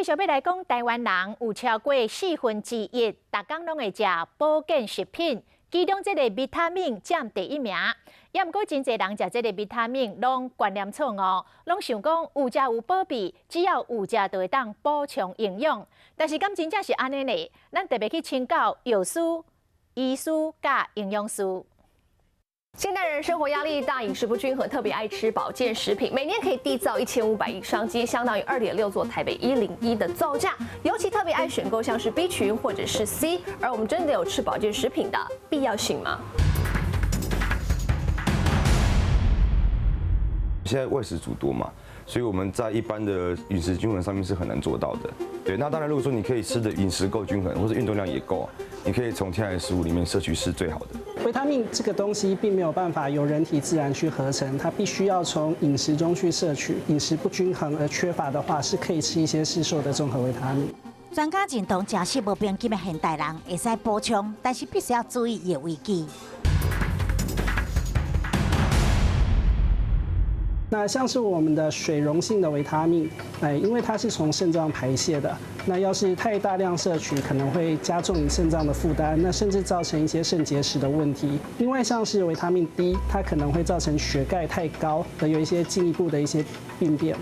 繼續欲來講，台灣人有超過四分之一，逐工攏會食保健食品，其中這個維他命佔第一名。也毋過真濟人食這個維他命攏觀念錯誤，攏想講有食有保庇，只要有食就會當補充營養。但是敢真正是按呢呢？咱特別去請教藥師、醫師佮營養師。現代人生活壓力大，飲食不均衡，特別愛吃保健食品，每年可以締造1500億商機，相當於2.6座台北101的造價。尤其特別愛選購像是 B 群或者是 C，而我們真的有吃保健食品的必要性嗎？現在外食族多嘛，所以我們在一般的飲食均衡上面是很難做到的。對，那當然，如果說你可以吃的飲食夠均衡，或者運動量也夠，你可以從天然食物裡面攝取是最好的。維他命這個東西並沒有辦法由人體自然去合成，它必須要從飲食中去攝取。飲食不均衡而缺乏的話，是可以吃一些市售的綜合維他命。專家認同，食食無平均的現代人會使補充，但是必須要注意伊的危機。那像是我們的水溶性的維他命，哎，因為它是從腎臟排泄的，那要是太大量攝取，可能會加重你腎臟的負擔，那甚至造成一些腎結石的問題。另外，像是維他命 D，它可能會造成血鈣太高，而有一些進一步的一些病變。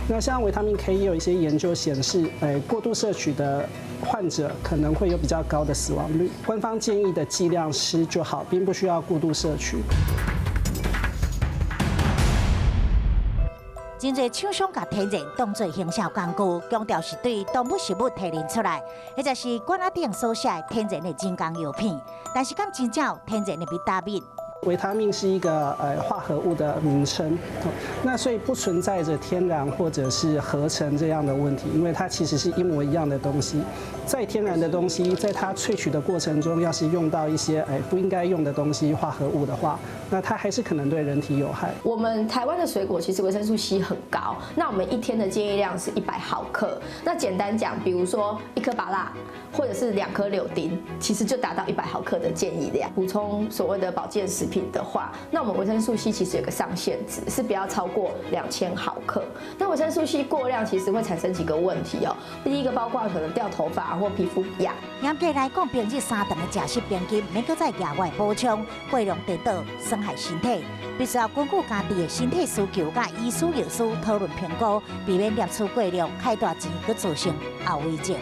那像維他命 K 也有一些研究顯示，哎，過度攝取的患者可能會有比較高的死亡率。官方建議的劑量吃就好，並不需要過度攝取。真濟廠商共天然當做行銷工具，強調是對動物食物提煉出來，或者是罐仔頂所寫的天然的人工藥品。但是敢真正有天然的維他命？維他命是一個化合物的名稱，那所以不存在着天然或者是合成這樣的問題，因為它其實是一模一樣的東西。再天然的東西，在它萃取的過程中，要是用到一些不應該用的東西化合物的話，那它還是可能對人體有害。我們台灣的水果其實維生素 C 很高，那我們一天的建議量是100毫克。那簡單講，比如說一顆芭樂，或者是2顆柳丁，其實就達到100毫克的建議量。補充所謂的保健食品的話，那我們維生素 C 其實有個上限值，是不要超過2000毫克。那維生素 C 過量其實會產生幾個問題哦。第一個包括可能掉頭髮或皮膚癢。嚴格來講，平日三頓的食食平均，免閣再額外補充，過量顛倒，損害身體。必須要根據家己的身體需求，佮醫師、藥師討論評估，避免攝取過量，開大錢，閣造成後遺症。